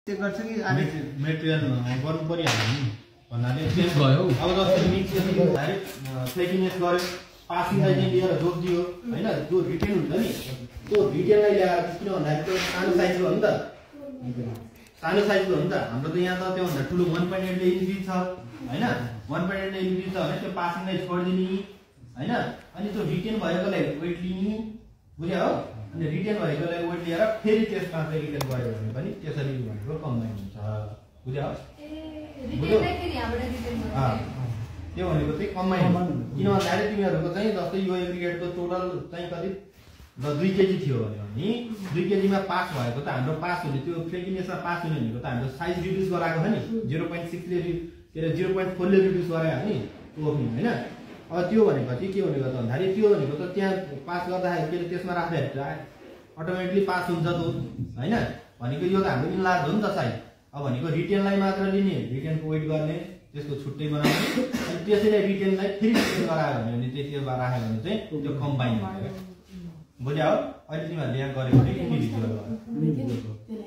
Check गर्छ कि material गर्नु परिहाल्यो नि भन्नाले चेन्ज भयो। अब जस्तो मिक्सले डाइरेक्ट फ्लेकिनेस गर्यो, पासिङलाई चाहिँ लिएर जोडिदियो हैन, जो रिटेन हुन्छ नि त्यो रिटेनलाई ल्याएर किन भन्दाखेरि त्यो सानो साइजको हो नि त, सानो साइजको हो नि त। हाम्रो त यहाँ त त्योभन्दा ठुलो 1.8 इन्च छ हैन, 1.8 इन्च छ भने त्यो पासिङलाई छोडिदिने हैन, अनि त्यो रिटेन भएकोलाई वेट लिने, बुझ्यो हो। अनि रिटेन भएकोलाई वेट लिएर फेरि त्यसमा चाहिँ रिटेन गऱ्यो भने पनि त्यसरी भनेको कम्बाइन हुन्छ, बुझ्यो हो। त्यो भनेको चाहिँ कम्बाइन, किन भन्दाखेरि तिमीहरूको चाहिँ जस्तै यो एग्रिगेटको टोटल चाहिँ कति 2 केजी थियो भने 2 केजीमा पास भएको त हाम्रो पास हुने, त्यो फ्लेकिनेसमा पास हुने भनेको त हाम्रो साइज रिड्युस गराएको छ नि, 0.6 ले के अरे 0.4 ले रिड्युस गरायो नि ओपनिङ हैन। अब त्यो भनेपछि के भनेको त भन्दाखेरि त्यो भनेको त त्यहाँ पास गर्दाखेरि के अरे त्यसमा राख्दाखेरि अटोमेटिकली पास हुन्छ त हैन, भनेको यो त हाम्रो इनलार्ज हो नि त साइज। अब भनेको रिटेनलाई मात्र लिने, रिटेनको वेट गर्ने, त्यसको छुट्टै बनाउने, अनि त्यसैले रिटेनलाई फेरि रिटेन गरायो भने त्यति राख्यो भने चाहिँ त्यो कम्बाइन हुन्छ, बुझ्यो हो। अहिले तिमीहरूले यहाँ गरेको चाहिँ इन्डिभिजुअल भयो।